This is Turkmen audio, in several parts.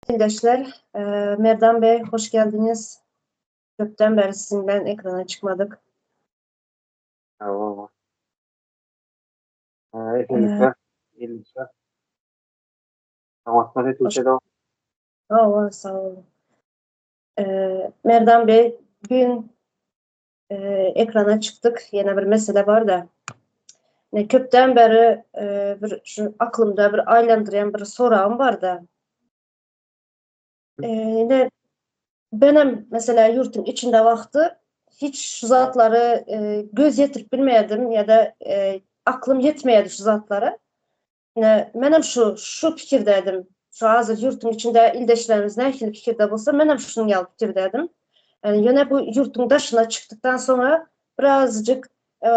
Ildeşler, e, Merdan Bey hoş geldiniz. Köpden beri sizinle ekrana çıkmadık. Hawa. Esenlikler, iyilikler. Oňatlar etmişe de. Hawa, sag bolun. Merdan Bey, gün e, ekrana çıktık. Yine bir mesele var da. Ne köpden beri e, bir şu aklımda bir aylandıran bir sorağım var da. E, ne benim mesela yurtun içinde vakti hiç şu zatları e, göz yetirip bilmeyedim ya da e, aklım yetmeyedi şu zatlara. Ne, menem şu şu fikirdeydim. Şu hazır yurtun içinde ildeşlerimiz nähili fikirde bolsa menem şunun ýaly fikirdeydim. Yani ýöne bu yurtun daşyna çykdykdan sonra birazcık e,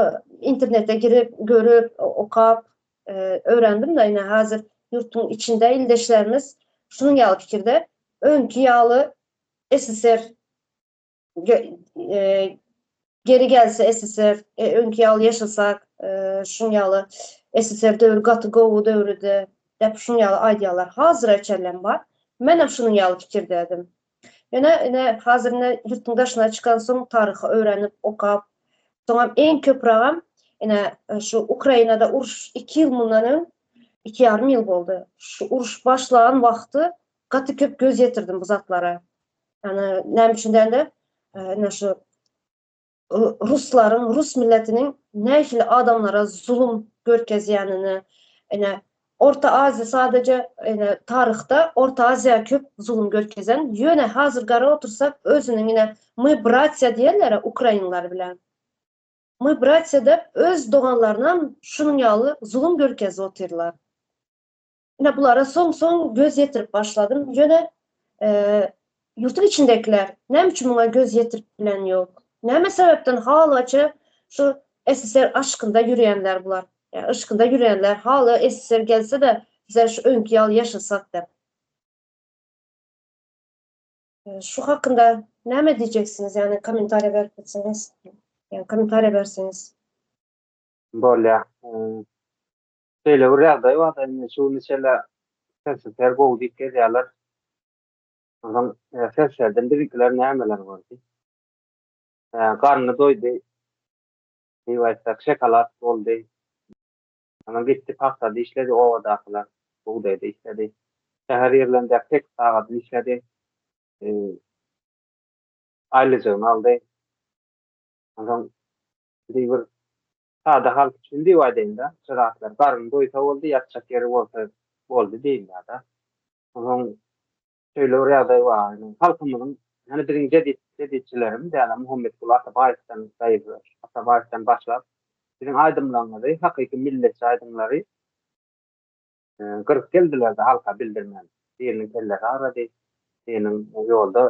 internete girip görüp okap e, öğrendim de yine hazır yurtun içinde ildeşlerimiz şunun ýaly fikirde öňki ýaly SSR e, geri gelse SSR e, öňki ýaly ýaşasak e, şun ýaly SSR döwri gaty gowy döwrüdi dep şun ýaly aýdýarlar. Hazır açarlan bar. Men hem şunun ýaly fikirdeydim. Ýöne ine hazır ine ýurtun daşyna çykan soň taryhy öwrenip okap soňam en köpragam ine e, şu Ukrainada uruş 2 ýyl mundan öň 2 ýarym ýyl boldy. Şu uruş başlagan wagty gaty köp göz ýetirdim bu zatlara. Yani näme üçin de e, şu Ruslaryň, Rus milletiniň nähili adamlara zulum görkezýänini, ine Orta Aziýa sadece ine taryhda Orta Aziýa köp zulum görkezen, ýöne hazır gara otursak özüniň ine мы братья diýerler Ukrainler bilen. Мы братья dep öz doganlaryna şunuň ýaly zulum görkezip otyrlar. Ine bulara soň soň göz ýetirip başladym. Ýöne e, ýurtun içindekiler näme üçin muňa göz ýetirip bilen ýok? Näme sebäpden halaça şu SSR aşkynda ýürýänler bular? Yani aşkynda ýürýänler hala SSR gelse de bize şu öňki ýaly ýaşasak dep. E, şu hakkında näme diýeceksiniz? Yani kommentariýa berip gitseniz. Yani kommentariýa berseniz. Bolýa. Şeýle bir ýagdaý bar, indi şu mesele SSR gowy diýip gelýärler. Onsoň SSR-den biziňkiler nämeler gördi? Garny doýdy. Diýip aýtsak, şokolad boldy. Ondan gitdi pagtada işledi obadakylar. Bugdaýda işledi. Şäher ýerlerindäki 8 sagadyny işledi. Aýlyjygyny aldy. Onsoň bir sada halk üçin diýip aýdaýyn-da, şu zatlar garny doýsa boldy, ýatjak ýeri bolsa boldy diýilýär-de. Onsoň şeýle bir ýagdaý bar. Halkymyzyň, ýani biziň jedit, jeditçilerimiz, ýagny Muhammetguly Atabaýewden, Gaýyp Atabaýewden başlap, biziň aýdymlarymyzy, hakyky milletçi aýdymlary gyryp geldiler-de halka bildirmän. Biriniň kellesi agrady, biriniň ýolda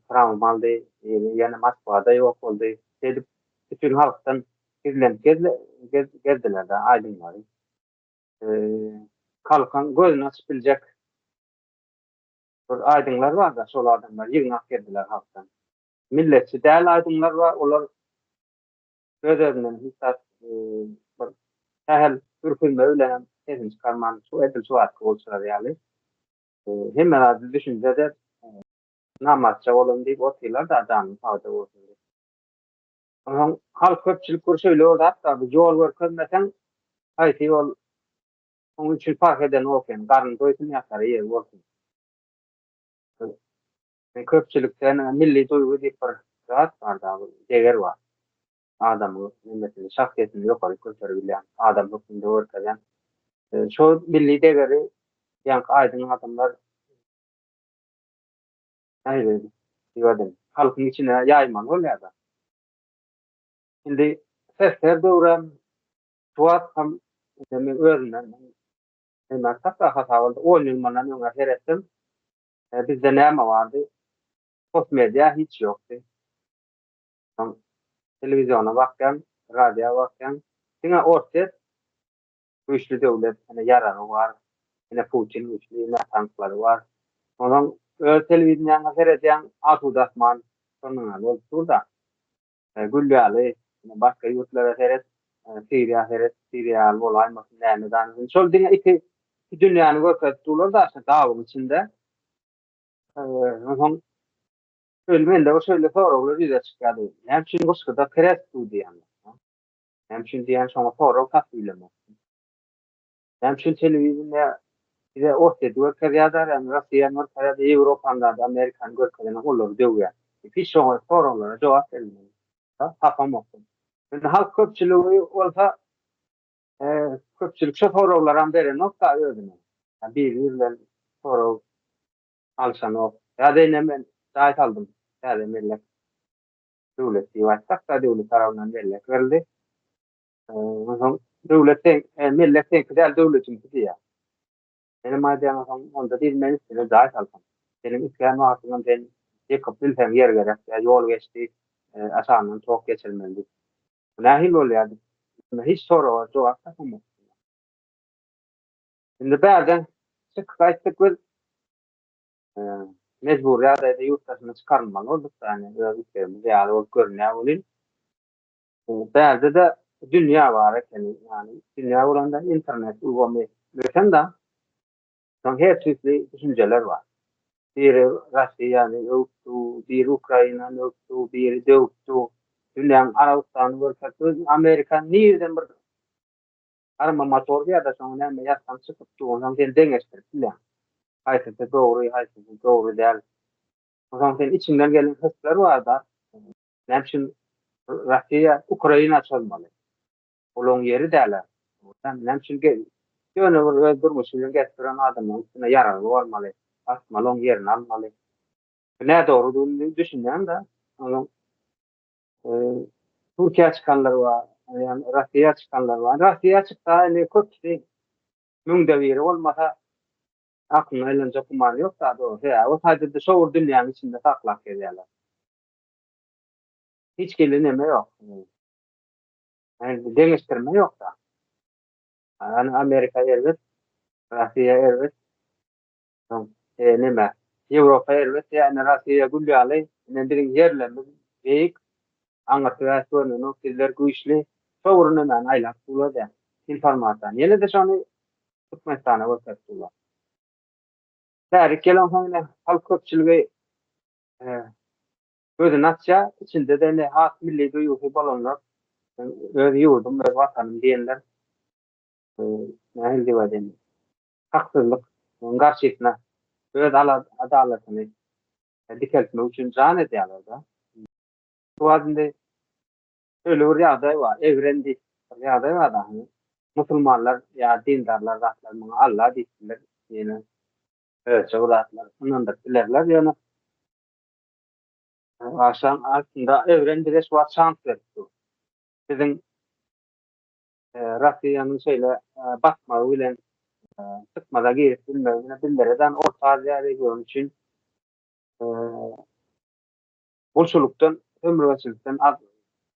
trawma aldy, ýene Moskwada ýok boldy. Şeýdip bütin halkdan gizlenip gezdiler-de aýdymlary. Halkyň gözüni açyp biljek bir aýdyňlar bar-da, şol adamlar ýygnap geldiler halkdan. Milletçi däl aýdyňlar bar, olar öz-özünden hiç zat bir sähel ürküzme bilenem sesini çykarman, şu edil şu wagtky bolşular ýaly. Hemme zady düşünse-de namartça bolan diýip otyrlar-da janyň sagja bolsun diýip. Onsoň halk köpçülik bir şeýle bir zat bar, bir ýol görkezmeseň haýsy ýol oň üçin parh edenok ýöne garny doýsun ýatara ýeri bolsun. Köpçülikde milli duýgy diýip bir zat bar-da, deger bar. Adamyň nemesini, şahsyýetini ýokary göteribilýän, adam hökmünde görkezýän. Şol milli degeri ýaňky aýdyň adamlar nähili diýip halkyň içine ýaýmaly bolýar-da. Indi SSR döwrem şu wagt hem men özümden näme hatda hasap aldy 10 ýyl mundan öňe seretsem bizde näme bardy? Sosmedia hiç ýokdy. Soň telewiziona bakýan, radioa bakýan. Diňe Orsýet güýçli döwlet, ine ýaragy bar, ine Putin güýçli, ine tanklary bar. Onsoň öz telewideniýaňa seredýäň, asuda asman şonuň ýaly bolup dur-da. Gül ýaly, ine başga ýurtlara seret, Siriýa seret, Siriýa ýaly bolaýmasyn, näme zany. Şol diňe iki. dünýäni görkezip durlar da şu gabyň içinde. Onsoň şeýle mende bir şeýle soraglar ýüze çykýardy. Näme üçin gyşkyda krest du diýýärler? Näme üçin diýýän şoňa sorag tapyp bilemok. Näme üçin telewizorda bize Orsýeti görkezýärler, ýagny Russiýany görkezýär, Ýewropany zady, Amerikany görkezene olary döwýär. Hiç şoňa soraglara jogap berilmedi. Tapamok. Indi halk köpçüligi bolsa köpçülik şo soraglaram berenok-da özüne. Biri-biri bilen sorag alşanok. Ýa-da ine men jaý saldym, täze mellek. Döwlet diýip aýtsak-da, döwlet tarapyndan mellek berildi. Onsoň döwlet sen, mellek seňki däl, döwletiňki diýýär. Menem aýdýan onsoň, onda diýdim men üstüne jaý salsam. Seniň islän wagtyňam sen ýykyp bilseň ýer gerek ýa ýol geçdi, aşagyndan tok geçirmeli diýip. Bu nähili bolýar diýip. Hiç soraga jogap tapamok. Indi bärden çykyp gaýtdyk biz. Mejbury ýagdaýda ýurt daşyna çykarylmaly bolduk, ýagny öz islegimiz ýaly bolup görünýär welin. Bärde-de dünýä bar ekeni, ýagny dünýä bolanda internet ulgamy ösen-de, soň her tüýsli düşünjeler bar. Biri Russiýany öwüpdi, biri Ukrainany öwüpdi, biri döwüpdi. Dünýäň Arabystany görkezdi, Amerika nirden bir arma motor diýýär-de, şoňa näme ýazsaň çykyp dur, onsoň sen deňeşdirip bilýäň. Haýsysy dogry, haýsysy dogry däl. Onsoň sen içiňden gelen hyslar bar-da. Näme üçin Russiýa Ukraina çozmaly? Olaň ýeri däl-ä. Näme üçin ýöne bir öz durmuşy bilen gezip duran adamlaryň üstüne ýaragly bolmaly, basmaly, oň ýerini almaly? Bu nädogrudygyny düşünýän-de. Onuň Türkiýä çykanlar bar, ýagny Russiýa çykanlar bar. Russiýa çyksa indi köpüsi müňde biri bolmasa aklyna aýlanjak gümany ýok-da dogry. Sebäbi o taýda-da şo bir dünýäniň içinde saklap gezýärler. Hiç hili neme ýok. Ýagny deňeşdirme ýok-da. Ýagny Amerika erbet, Russiýa erbet. Soň e, neme? Ýewropa erbet, ýagny Russiýa gül ýaly. Ine biziň ýerlerimiz beýik. Aňyrsy bäs görnenok, bizler güýçli. Şo bir nemäni aýlap durlar-da. Informasiýany. Ýene-de şony Türkmenistana görkezip durlar. Tärik gelensoň ine halk köpçüligi e, gözüni açýar, içinde-de indi has milli duýgusy bolanlar, öz ýurdum, öz watanym diýenler, nähili diýip aýdaýyn, haksyzlyk garşysyna öz adalatyny dikeltmek üçin jan edýärler-de. Şu wagt indi şeýle bir ýagdaý bar, Evren diýip bir ýagdaý bar-da, musulmanlar ýa dindarlar zatlar muňa Alla diýip biler, ýöne özçe bir zatlar ynandyryp bilerler, ýöne Aşaň aslynda Evren bize şu wagt şans berip dur. Biziň Russiýanyň şeýle batmagy bilen çykmaza girip bilmegi bilen bizlere dan Orta Aziýa regiony üçin gulçulykdan, sömürgeçilikden az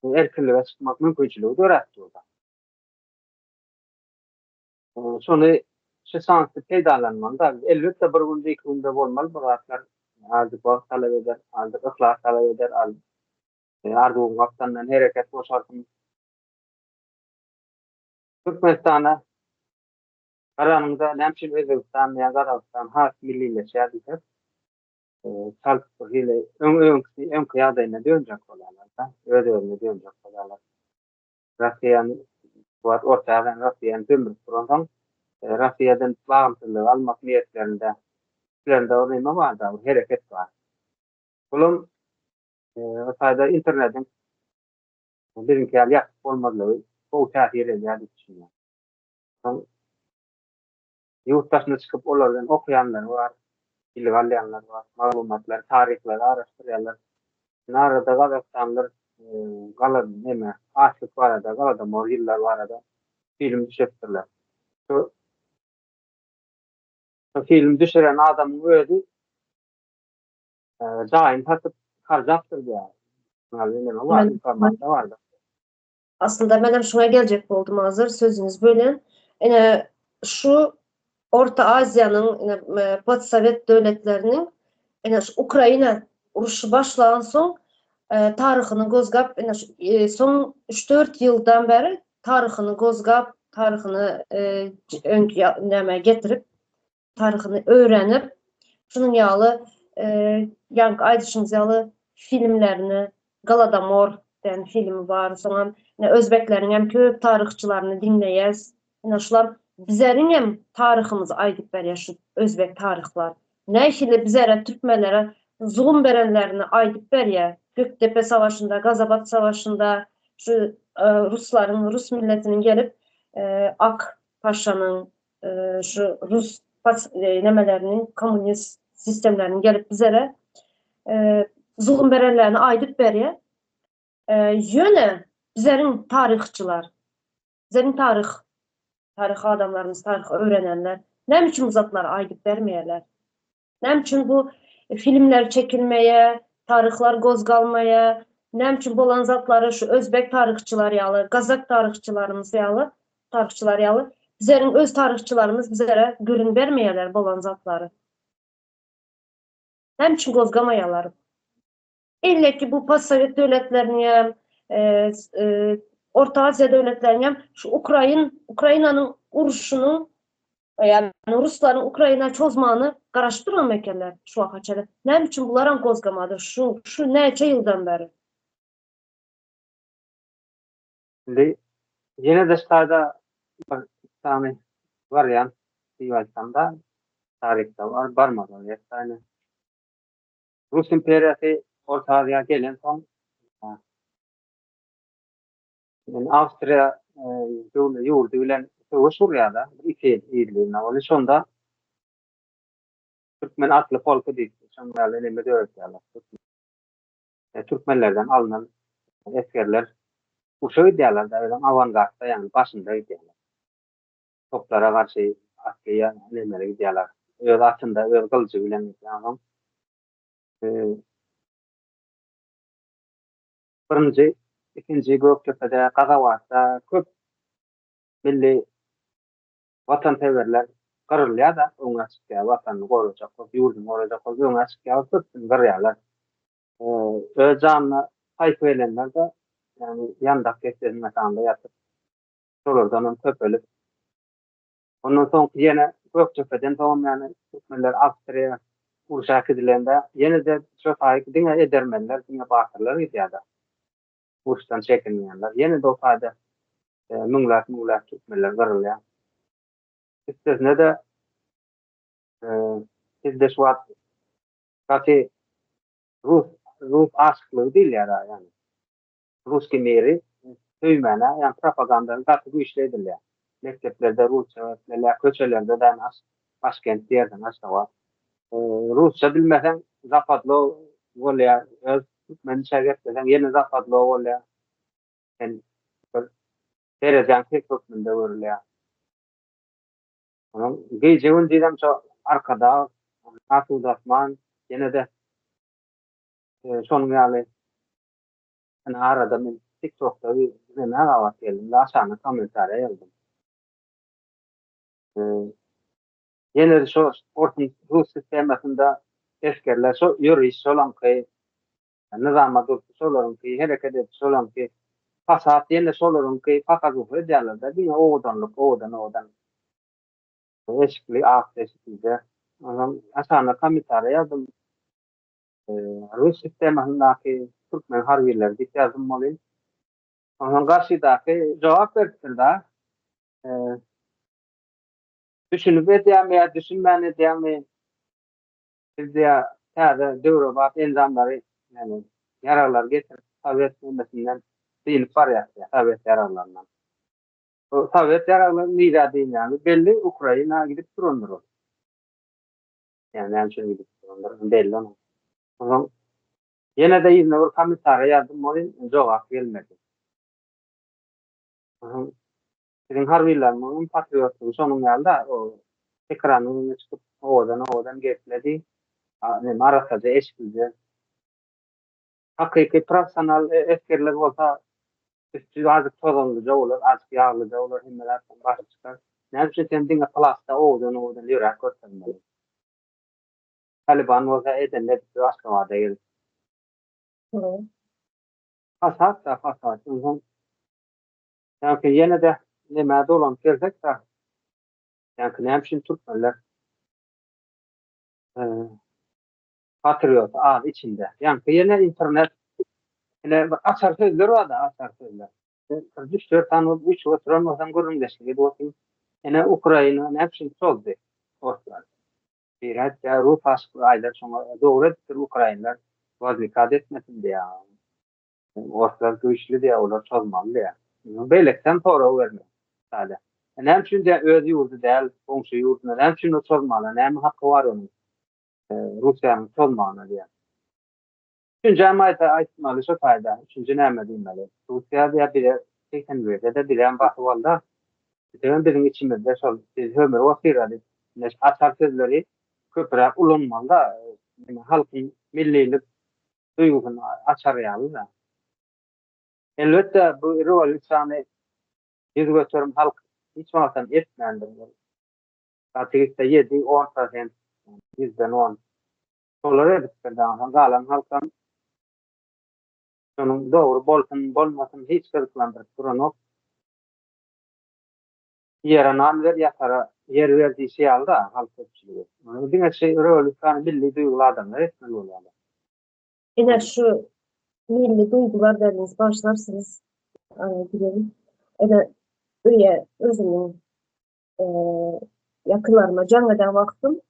erkinlige çykmak mümkinçiligi döräp dur. Şony şu şansy peýdalanmaly da. Elbetde bir günde iki günde bolmaz bu zatlar. Azajyk wagt talap eder, azajyk yhlas talap eder, arzuwyň gapdalyndan hereket goşarsyň. Türkmenistana garanyňda näme üçin Özbegistan ýa Gazagystan has millileşýär diýsek, çalt bir hili öň öňküsi öňki ýagdaýyna dönjek bolýarlar-da, öz-özüne dönjek bolýarlar. Russiýany bu wagt Orta Aziýany Russiýany sömürip duransoň, Russiýadan bagymsyzlygy almak niýetlerinde içlerinde bir neme bar-da, bir hereket bar. Bulam o taýda internetiň biziňki ýaly ýapyk bolmazlygy gowy täsir edýär diýip düşünýän. Soň ýurt daşyna çykyp olardan okaýanlary bar, bilik alýanlar bar, maglumatlary, taryhlary araşdyrýarlar. Narada gazagystanlylar gala neme, açlyk barada, galadomor ýyllar barada film düşüripdirler. Şu şu film düşüren adamyň özi jaýyny satyp harjapdyr diýýär. Neme bar, informasiýa bar. Aslynda menem şuňa geljek boldum hazir sözüňizi bölen. Ine şu Orta Aziýanyň ine postsowet döwletleriniň ine şu Ukraina urşy başlansoň taryhyny gozgap ine şu soň üç-dört ýyldan bäri taryhyny gozgap. taryhyny öňki näme getirip, taryhyny öwrenip, şunuň ýaly ýaňky aýdyşyňyz ýaly filmlerini Galadomor diýen filmi bar, soňam ine özbekleriň hem köp taryhçylaryny diňleýäs. Ine şular bizeriň hem taryhymyzy aýdyp berýär şu özbek taryhlar. Nähili bizere türkmenlere zulum berenlerini aýdyp berýär. Gökdepe savaşynda, Gazabat savaşynda şu ruslaryň, rus milletiniň gelip Ak paşanyň şu rus nemeleriniň kommunist sistemleriniň gelip bizere zulum berenlerini aýdyp berýär. Ýöne bizeriň taryhçylar, bizeriň taryh taryh adamlarymyz, taryh öwrenenler näme üçin bu zatlary aýdyp bermeýärler? Näme üçin bu filmler çekilmeýär, taryhlar gozgalmaýar? Näme üçin bolan zatlary şu özbek taryhçylar ýaly, gazak taryhçylarymyz ýaly, taryhçylar ýaly bizleriň öz taryhçylarymyz bizlere gürrüň bermeýärler bolan zatlary? Näme üçin gozgamaýarlar? Elleki bu postsowet döwletleriniňem, Orta Aziýa döwletleriniňem şu Ukrain, Ukrainanyň urşunyň, ýagny ruslaryň Ukraina çozmagyny garaşyp duran ekenler şu waka çenli. Näme üçin bularam gozgamady şu şu näçe ýyldan bäri? Indi ýene-de şu taýda bir sany wariant diýip aýtsam-da, taryhda bar, barmaz ol ýerde. Rus imperiýasy Orta Aziýa gelensoň, indi Awstriýa döwlet ýurdy bilen söweş urýar-da, bir iki ýyl yzly-yzyna boldy. Şonda türkmen atly polky diýip, şonuň ýaly neme döretýärler. Türkmenlerden alnan esgerler urşa gidýärler-de, özem awangardda, ýagny başynda gidýärler. Toplara garşy atly nemeli gidýärler. Öz atynda, öz gylyjy bilen gidýär. Onsoň birinji, ikinji Gökdepede, Gazawatda köp milli watanperwerler gyrylýar-da, öňe çykýar, watanyny gorajak bolup, ýurduny gorajak bolup öňe çykýar, köpüsini gyrýarlar. Öz janyna haýpy gelenler-de, ýagny ýandak dessesiniň aşagynda ýatyp, şolardanam köpelip, ondan soňky ýene Gökdepeden soňam ýagny türkmenler Awstriýa urşa äkidilende ýene-de şo taýy diňe edermenler, diňe batyrlar gidýärdi. Uruşdan çekinmeýänler. Ýene-de o taýda müňläp-müňläp türkmenler gyrylýar. Üstesine-de bizde şu wagt gaty rus rus aşyklygy diýilýär-ä ýagny. Ruskiý miri söýmäne, ýagny propagandany gaty güýçli edilýär. Mekdeplerde rusça öwredilýär, köçelerde däl Başkent diýersiň, Aşgabat. Rusça bilmeseň zapadlo bolýar, öz türkmençe gepleseň ýene zapadlo bolýar. Sen bir derejäň pes hökmünde görülýär. Onuň gije-gündizem şo Arkadag, Asuda asman, ýene-de şonuň ýaly Ine arada men TikTokda bir nämä gabat geldim-de aşagyna kommentariýa ýazdym. Ýene-de şo orsuň rus sistemasynda esgerler şo ýöriş şolaňky, nyzama durşy şolaryňky, hereket edişi şolaňky, fasad ýene şolaryňky, pokazuha edýärler-de, diňe owadanlyk, owadan-owadan eşikli, ak eşiklije. Onsoň aşagyna kommentariýa ýazdym. Rus sistemasyndaky türkmen harbileri diýip ýazdym welin, onsoň garşydaky jogap beripdir-da, Düşünip edýäňmi ýa düşünmän edýäňmi, biz diýýär, täze döwrebap enjamlary, ýagny ýaraglary getirip, sowet nemesinden dynyp barýas diýýär, sowet ýaraglaryndan. Bu sowet ýaraglary nirä dynýany belli, Ukraina gidip durandyr ol. Ýa näme üçin gidip durandyr, belli onuň. Onsoň ýene-de yzyna bir kommentariýa ýazdym welin, jogap gelmedi. Onsoň biziň harbylarymyzyň patriotlygy şonuň ýaly-da, o ekranyň öňüne çykyp owadan-owadan gepledi, neme arassaja eşiklije. Hakyky professional esgerler bolsa üsti azajyk tozanlyja bolar, azajyk ýaglyja bolar, hemme zatdan başy çykar. Näme üçin sen diňe plasda owadan-owadan ýöräp görkezmeli? Taliban bolsa edenini edip Aşgabada gelip. Fasat-da fasat. Onsoň ýa-ki ýene-de. Nämä dolanyp gelsek-de, ýaňky näme üçin türkmenler patriot az içinde. Ýaňky ýene internet ine bir açar sözler bar-da, açar sözler. Bir üç-dört sany bolup üýşüp oturan bolsaň gürrüňdeşlik edip otyň. Ine Ukraina näme üçin çozdy orslar. Biri aýtýar rus aşykly aýlar şoňa dogry edipdir ukrainler woznikat etmesin diýýär. Orslar güýçli diýýär olar çozmaly diýýär. Beýlekisem sorag bermek. Sada. Näme üçin diýýär öz ýurdy däl goňşy ýurduna näme üçin o çozmaly näme haky bar onuň Russiýanyň çozmagyna diýýär. Üçünjem aýtsa aýtmaly şo taýda. Üçünji näme diýmeli? Russiýa diýýär bize 81-de-de bizem basyp aldy. Bizem biziň içimizde şol biz hömür otyra diýip ine şu açar sözleri köpräk ulanmaly-da halkyň millilik duýgusyny açar ýaly-da. Elbetde bu rewolýusiýany 100% halk hiç wagtam etmändir. Gaty gitse ýedi, on prosent, ýüzden on. Şolar edipdir dagy. Galan halkam şonuň dogry bolsun, bolmasyn hiç gyzyklandyryp duranok. Iýere nan ber, ýatara ýer ber diýşi ýaly-da halk köpçüligi. Muny diňe şu rewolýusiýany milli duýguly adamlar etmeli bolýarlar. Ine şu milli duýgular dediňiz, bagyşlarsyňyz, gidelim. Ine öýe özümiň ýakynlaryma jaň eden wagtym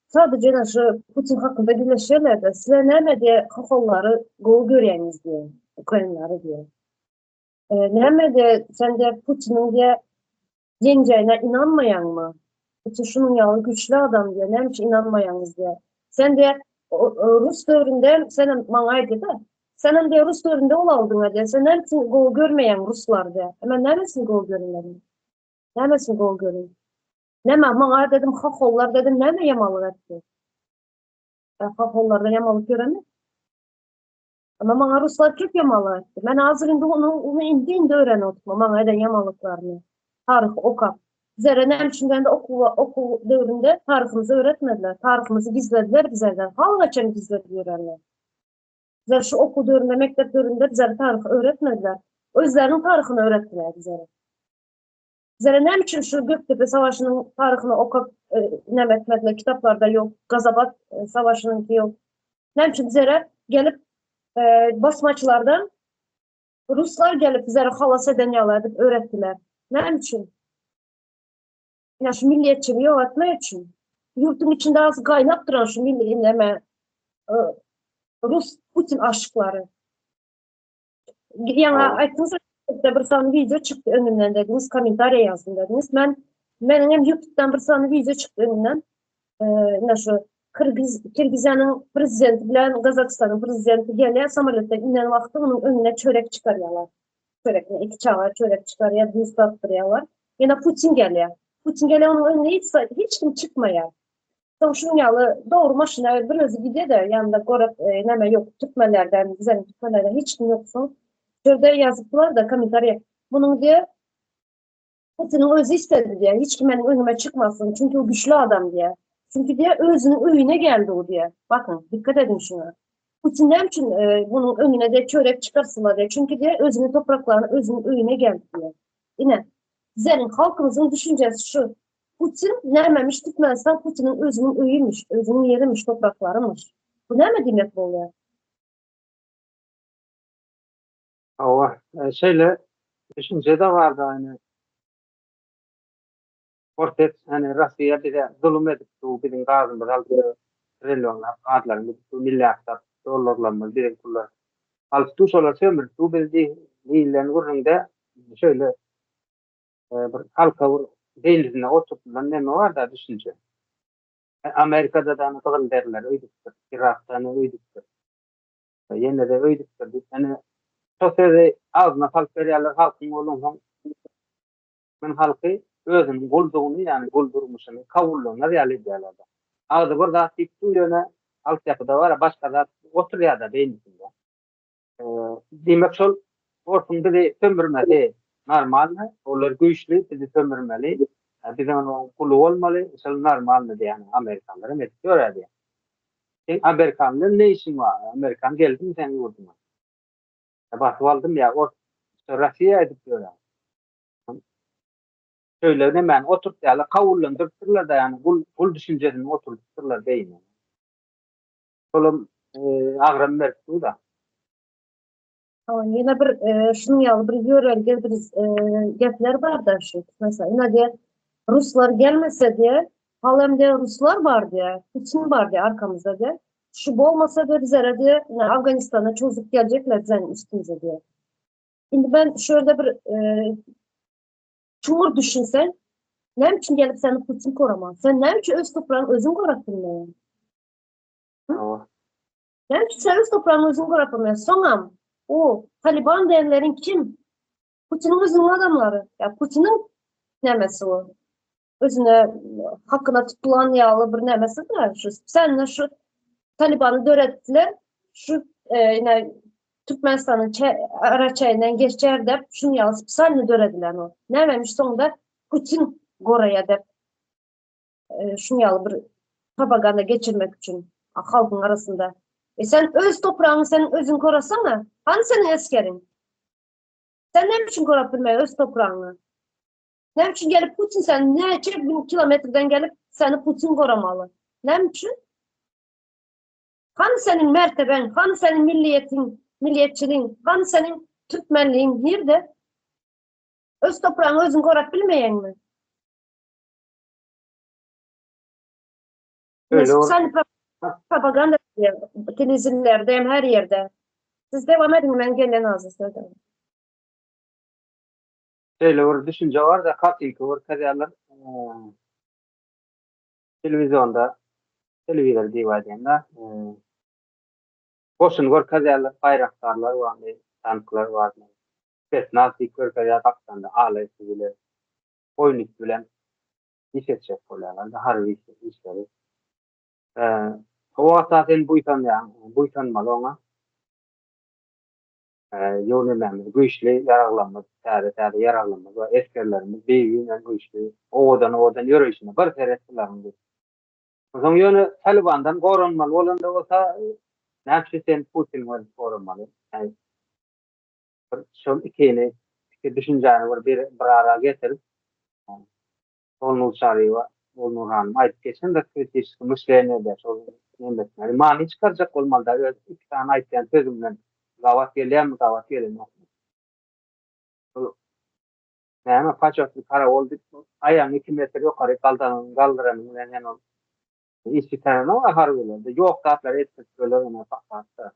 sadece ine şu Putin hakynda gürleşýärler-de, sizler näme diýe hohollary gowy görýäňiz diýe, ukrainlary diýe. Näme diýe, sen diýe Putiniň diýe ýeňjegine ynanmaýaňmy? Putin şunuň ýaly güýçli adam diýe, näme üçin ynanmaýaňyz diýe. Sen diýe rus döwründe senem maňa aýdýar-da, senem diýe rus döwründe ulaldyň diýe, sen näme üçin gowy görmeýäň ruslary diýe. E men näme üçin gowy görmerin? Nämesini gowy görüň? Näme, maňa dedim, hohollar dedim, näme ýamanlyk etdi? E, hohollardan ýamanlyk göremi? Ama maňa ruslar köp ýamanlyk etdi. Men hazir indi onu, onu indi indi öwrenip oturma, maňa eden ýamanlyklaryny. Taryhy okap. Bizlere näme üçin diýende okuw, okuw döwründe taryhymyzy öwretmediler. Taryhymyzy gizlediler bizlerden. Halaçam gizledi ýörerler. Bizler şu okuw döwründe, mekdep döwründe bizlere taryhy öwretmediler. Özleriniň taryhyny öwretdiler bizlere. Bizlere näme üçin şu Gökdepe savaşynyň taryhyny okap näme etmediler, kitaplarda ýok, Gazabat savaşynyňky ýok. Näme üçin bizlere gelip basmaçylardan ruslar gelip bizleri halas eden ýaly edip öwretdiler. Näme üçin? Ýa şu milliýetçiligi ýok etmek üçin. Ýurduň içinde az gaýnap duran şu milli näme rus Putin aşyklary. Ýaňy aýtdyňyz bir sany wideo çykdy öňümden dediňiz, kommentariýa ýazdym dediňiz. Men meniň hem YouTube'dan bir sany wideo çykdy öňümden. Ine şu Kyrgyz Kirgiziýanyň prezidenti bilen Gazagystanyň prezidenti gelýär, samolýotdan inen wagty onuň öňüne çörek çykarýarlar. Çörek, iki çaga çörek çykarýar, duz tapdyrýarlar. Ýene Putin gelýär. Putin gelýär, onuň öňüne hiç hiç kim çykmaýar. Soň şunuň ýaly dogry maşyna bir özi gidýär-de, ýanynda gorap näme ýok, türkmenlerden, bizeniň türkmenlerden hiç kim ýok soň. Şu ýerde ýazypdylar-da kommentariýa, munuň diýýär, Putiniň özi isledi diýýär, hiç kim meniň öňüme çykmasyn, çünki o güçli adam diýýär. Çünki diýýär, özüniň öýüne geldi o diýýär. Bakyň, dikkat ediň şuňa. Putin näme üçin munuň öňüne diýýär, çörek çykarsynlar diýýär. Çünki diýýär, özüniň topraklaryna, özüniň öýüne geldi diýýär. Ine, bizeniň halkymyzyň düşünjesi şu. Putin nämemiş Türkmenistan Putiniň özüniň öýümiş, özüniň ýerimiş, topraklarymyş. Bu näme diýmek bolýar? Hawa, şeýle düşünje-de bardy aýny. Orsýet, ýani Russiýa bize zulum edip dur, biziň gazymyzy alyp dur, trillionlap gazlaryny gidip dur, milliardlap dollarlarymyzy biziň pullar alyp dur, şolar sömürip dur bizi diýilen gürrüňde şeýle bir halka bir beýnisinde oturdylan neme bar-da düşünje. Amerikada-da ony gyzyl deriler öýdüpdir, Irakda-da öýdüpdir. Ýene-de öýdüpdir diýip, ýöne şo sözi agzyna salyp berýärler halkyň bolansoň türkmen halky özüniň guldugyny, ýagny gul durmuşyny kabullanar ýaly edýärler-de. Agzy bir zat diýip dur, ýöne altyapyda bar-a başga zat oturýar-da beýnisinde. Diýmek şol orsuň bizi sömürmesi normalny, olar güýçli bizi sömürmeli, biz onuň guly bolmaly, şol normalny diýýän amerikanlar hem edip ýör-ä diýýän. Seň amerikan bilen ne işiň bar? Amerikan geldimi seň ýurduňa? Basyp aldym ýa ors Russiýa edip ýör-ä. Şeýle nemäni oturtýarlar, kabullandyrypdyrlar-da, ýagny gul, gul düşünjesini oturdypdyrlar beýnine. Şolam agram berip dur-da. Ýene bir şunuň ýaly bir ýörelge bir gepler bar-da şu. Mesela, ine diýe, ruslar gelmese diýe, halam diýe ruslar bar diýe, Putin bar diýe arkamyzda diýe. Şu bolmasa diýe bizlere diýe, ine Afganistana çozup geljekler bizeniň üstümize diýe. Indi ben şu ýerde bir çuňňur düşünseň, näme üçin gelip seni Putin koramaly? Sen näme üçin öz topragyňy özüň gorap bilmeýäň? Hawa. Näme üçin sen öz topragyňy özüň gorap bilmeýäň? Soňam o Taliban diýenleriň kim? Putiniň özüniň adamlary. Ýa Putiniň nämesi o? Özüne hakyna tutulan ýaly bir nämesi da şu. Sen şu Talibany döretdiler. Şu ine Türkmenistanyň araçäginden geçer dep şuny ýaly spesialny döredilen o. Nämemiş soňda Putin goraýa dep şuny ýaly bir propaganda geçirmek üçin halkyň arasynda. E sen öz topragyňy sen özüň korasana. Hany seniň esgeriň? Sen näme üçin korap bilmeýäň öz topragyňy? Näme üçin gelip Putin sen näçe bin kilometrden gelip seni Putin goramaly? Näme üçin? Hany seniň mertebeň, hany seniň milliýetiň, milliýetçiligiň, hany seniň türkmenligiň nirde? Öz topragyňy özüň gorap bilmeýäňmi? Öyle ol. Sen propaganda telewizorlarda hem her ýerde. Siz devam edin, men gelen azı söyleyeyim. Şeýle bir düşünje bar-da, kartinka görkezýärler. Telewizionda, telewizor diýip aýdaýyn-da, goşun görkezýärler, baýrakdarlar barmy, tanklar barmy, spesnaz diýip görkezýär gapdalynda ala üsti bilen, boýun üsti bilen iş etjek bolýarlar-da, harby işleri. O wagtda sen buýsanýaň, buýsanmaly oňa. Ýow nemämiz güýçli, ýaraglarymyz täze-täze ýaraglarymyz bar, esgerlerimiz bir-birinden güýçli, owadan-owadan ýöreýşine bir seret bularyň diýip. Onsoň ýöne Talibandan goranmaly bolanda bolsa, näme üçin sen Putiniň özüni goramaly? Ýagny bir şol ikini, iki düşünjäni bir bir ara getirip, Ogulnur Çaryýewa, Ogulnur hanym aýdyp geçendir, kritiçeskiý myşleniýe diýýär, şol nemesine. Many çykarjak bolmaly-da, öz iki sany aýtýan sözüňden gabat gelýärmi, gabat gelenokmy? Şol näme paçotny karawul diýip, aýagyňy iki metr ýokary galdanyň, galdyranyň bilen sen ol iş bitirenok-a harbylerde. Ýok zatlary etdirip ýörler ine fakatda.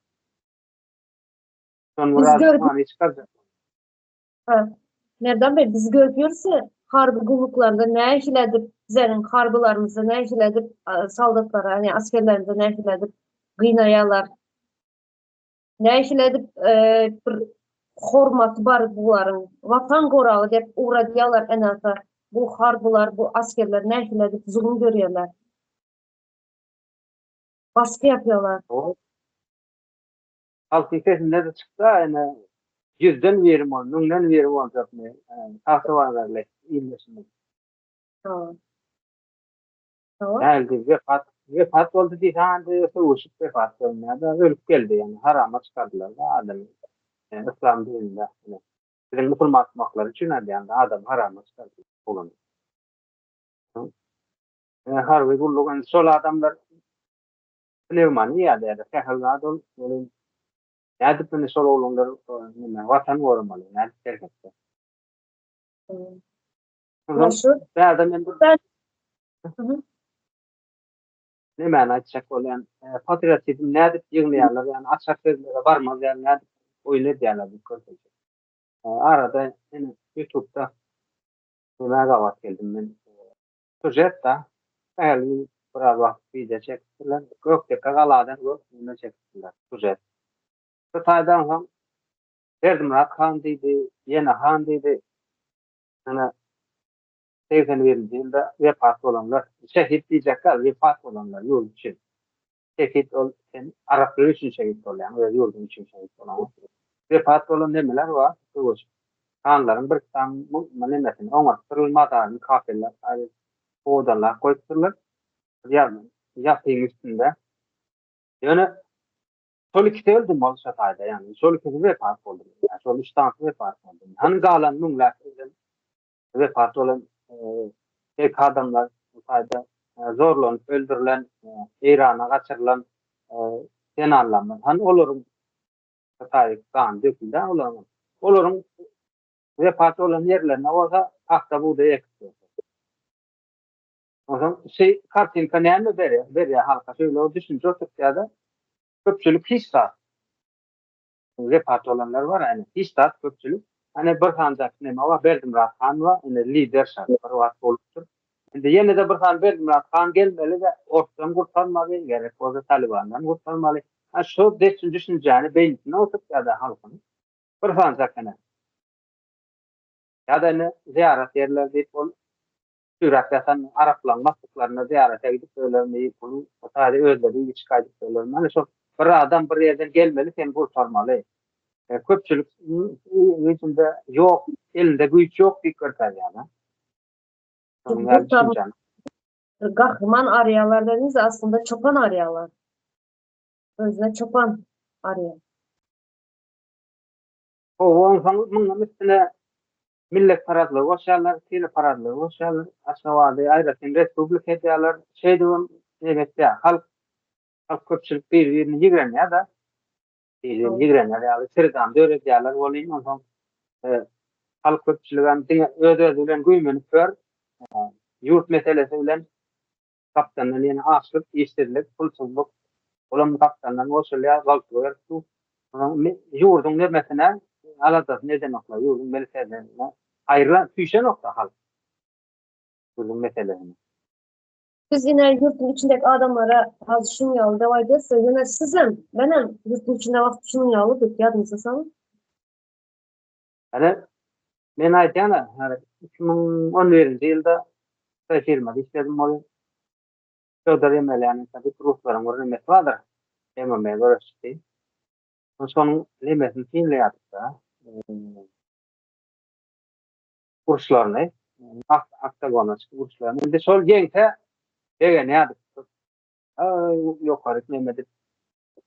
Şony biraz many çykarjak. Ha. Merdan Bey, biz görüp ýörüs harby gulluklarda nähili edip bizleriň harbylarymyzy nähili edip soldatlara, ýagny askerlerimizi nähili edip gynaýarlar. Nähili edip bir hormaty bar bularyň. Watan goragy diýip ugradýarlar ene-ata. Bu harbylar, bu askerler nähili edip zulum görýärler. Baskı ýapýarlar. Halkyň sesinde-de çyksa, ine, ýüzden biri bol, müňden biri boljakmy, tagtabazarly ildeşimiz. Hawa. Hawa. Däldi, wepat, wepat boldy diýseň, indi söweşip wepat bolmaýar-da, ölüp geldi, ýagny harama çykardylar-da adamy. Ýagny yslam dininde, ine, biziň musulmançymaklary üçin aýdýan-da, adamy harama çykardylar ogluny. Harby gulluk, indi şol adamlar Pnewmoniýa däl-de, sähel zat ol, welin nädip indi şol oglanlar neme, watan goramaly, nädip serhetde? Onsoň bärde men bir nemäni aýtjak bolýan, patriotizm nädip ýygnaýarlar, ýagny açar sözlere barmaz ýaly nädip oýun edýärler diýip görkezjek. Arada ine ýutubda nämä gabat geldim men. Sýužet-da, sähel biraz wagt wideo çekipdirler. Gökdepe galadan gök neme çekipdirler, sýužet. Şu taýdan soň Berdimyrat han diýdi, ýene han diýdi. Ýöne 81-nji ýylda wepat bolanlar, şehit diýjek däl, wepat bolanlar ýurt üçin. Şehit ol sen araplar üçin şehit bolýaň, öz ýurduň üçin şehit bolaňok. Wepat bolan nemeler bar, söweşip. Hanlaryň bir sany nemesini oňarypdyrlar, mazaryny kafirler owadanlap goýupdyrlar. Ýapyň üstünde. Ýöne şol ikisi öldü ol şo taýda, ýagny şol ikisi wepat boldy. Şol üç sanysy wepat boldy. Hany galan müňläp ölen wepat bolan. Belki adamlar bu taýda zorlanyp öldürilen, Eýrana gaçyrylan zenanlarymyz. Hany olaryň taýy gany döküldi olaryň. Olaryň wepat bolan ýerlerine bolsa pagta bugdaý ekip ýörler. Onsoň şeý kartinka näme berýär, berýär halka şeýle bir düşünje oturtýar-da, köpçülik hiç zat. Wepat bolanlar bar, ýani hiç zat köpçülik. Ýani bir sanjak neme bar, Berdimyrat han bar, indi lider şa bir wagt bolupdyr. Indi ýene-de bir sany Berdimyrat han gelmeli-de, orsdan gurtarmaly, gerek bolsa Talibandan gurtarmaly. Ýani şu düşünjäni beýnisine oturtýar-da halkyň. Bir sanjak ene. Ýa-da indi zyýarat ýerleri diýip ol çüýräp ýatan araplaryň maslyklaryna zyýarata gidip ölermi, pul o taýda özleri içip gaýdyp ölermi. Ana şol bir adam bir ýerden gelmeli seni gurtarmaly. Köpçülik içinde ýok, elinde güýç ýok diýip görkezýär. Şonuň ýaly düşünjäni. Gahryman arýarlar dediňiz, aslynda çopan arýarlar. Özüne çopan arýar. Hawa, onsoň munuň üstüne milletparazlygy goşýarlar, tireparazlygy goşýarlar, Aşgabady aýratyn respublika edýärler. Şeýdibem neme etýär, halk, halk köpçülik bir-birini ýigrenýär-de. Bir-birini ýigrener ýaly sredany döredýärler welin, onsoň halk köpçüligem diňe öz-özi bilen güýmenip ýör. Ýurt meselesi bilen Gapdaldan ýene açlyk, işsizlik, pulsuzlyk, olam gapdaldan goşulýar, goltgy berip dur. Onuň ýurduň nemesine aladasyny edenoklar, ýurduň meselesine aýrylan, süýşenok-da halk ýurduň meselesine. Biz ine ýurduň içindäki adamlara hazir şunuň ýaly dep aýdýas, ýöne sizem, menem ýurduň içinde wagty şunuň ýalydyk, ýadyňyzda salyň. Hany, men aýdýan-a, häzir 2011-nji ýylda Hytaý firmada işledim ol Fýodor Ýemelýanenko diýip ruslaryň bir nemesi bardyr, MMA göreşçisi. Şonuň nemesini synlaýardyk-da, uruşlaryny, oktagona çykyp uruşlaryny. Indi şol ýeňse begenýärdik. Aý, ýokaryk neme edip,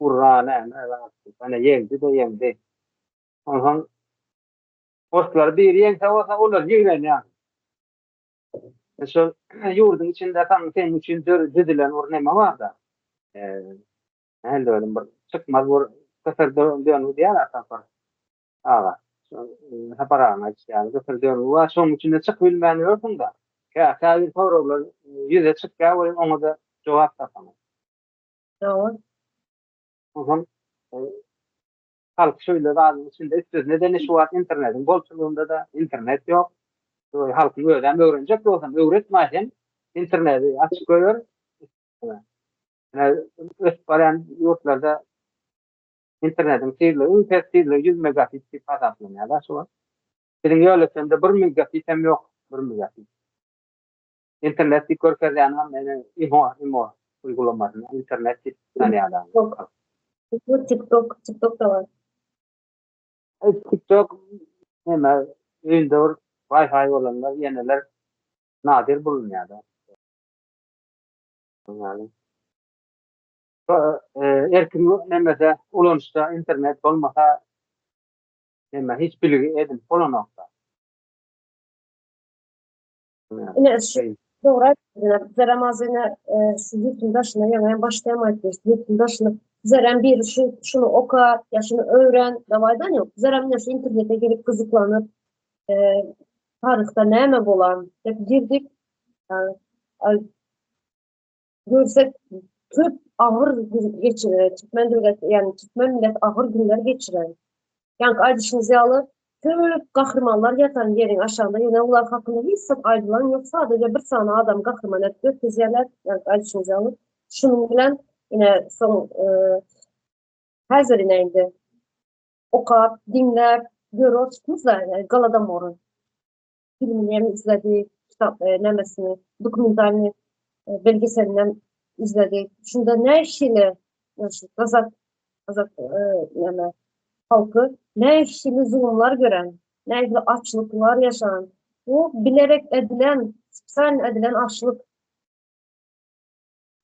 urra näme zat diýip, ana ýeňdi-de ýeňdi. Onsoň orslary biri ýeňse bolsa olar ýigrenýär. Şol ýurduň içinde saň seň üçin düzülen bir neme bar-da. Nähili diýelim bir çykmaz bir gysyr dönügi diýýärler Sapar aga. Sapar agaň aýdyşy ýaly gysyr dönügi bar. Şonuň içinde çykyp bilmän ýörsüň-de. Käbir soraglar ýüze çykýar welin oňa-da jogap tapaňok. Dogry. Onsoň Halk şeýle zadyň içinde üstesine-de indi şu wagt internetiň bolçulygynda-da internet ýok. Halkyň özem öwrenjek bolsam öwretmäý sen interneti açyp goýber. Ine ösüp barýan ýurtlarda internetiň tizligi iň pes tizligi 100 megabit diýip hasaplanýar-da şu wagt. Biziň Ýolötende bir megabit hem ýok, bir megabit. Internet diýip görkezýänem ene imo imo uygulamasyny internet diýip tanýarlar. TikTok, TikTok da bar. TikTok neme öýünde bir Wi-Fi bolanlar ýeneler nadir bulunýar da. Yani erkin nemede ulanyşda internet bolmasa neme hiç bilgi edinip bolanokda. Ine şu dogry aýtdyňyz. Bizlerem az ine şu ýurtuň daşyna ýaňy hem başda hem aýtdyk. Ýurtuň daşyna bizlerem biri şu şuny oka ýa şuny öwren dep aýdan ýok. Bizlerem ine şu internete girip gyzyklanyp taryhda näme bolan dep girdik. Görsek köp agyr geçiren türkmen döwleti ýagny türkmen milleti agyr günler geçiren. Ýaňky aýdyşyňyz ýaly köp gahrymanlar ýatan ýeriň aşagynda ýöne olar hakynda hiç zat aýdylan ýok sadaja bir sany adamy gahryman edip görkezýärler ýaňky aýdyşyňyz ýaly. Şunuň bilen ine soň häzir ine indi okap diňläp görüp oturupmyzda Golodomory. Filmini hem izledik, kitap nämesini, dokumentalny belgeselini hem izledik. Şunda nähili gazak gazak näme halky nähili zulumlar gören, nähili açlyklar ýaşan. Bu bilerek edilen, spesialny edilen açlyk.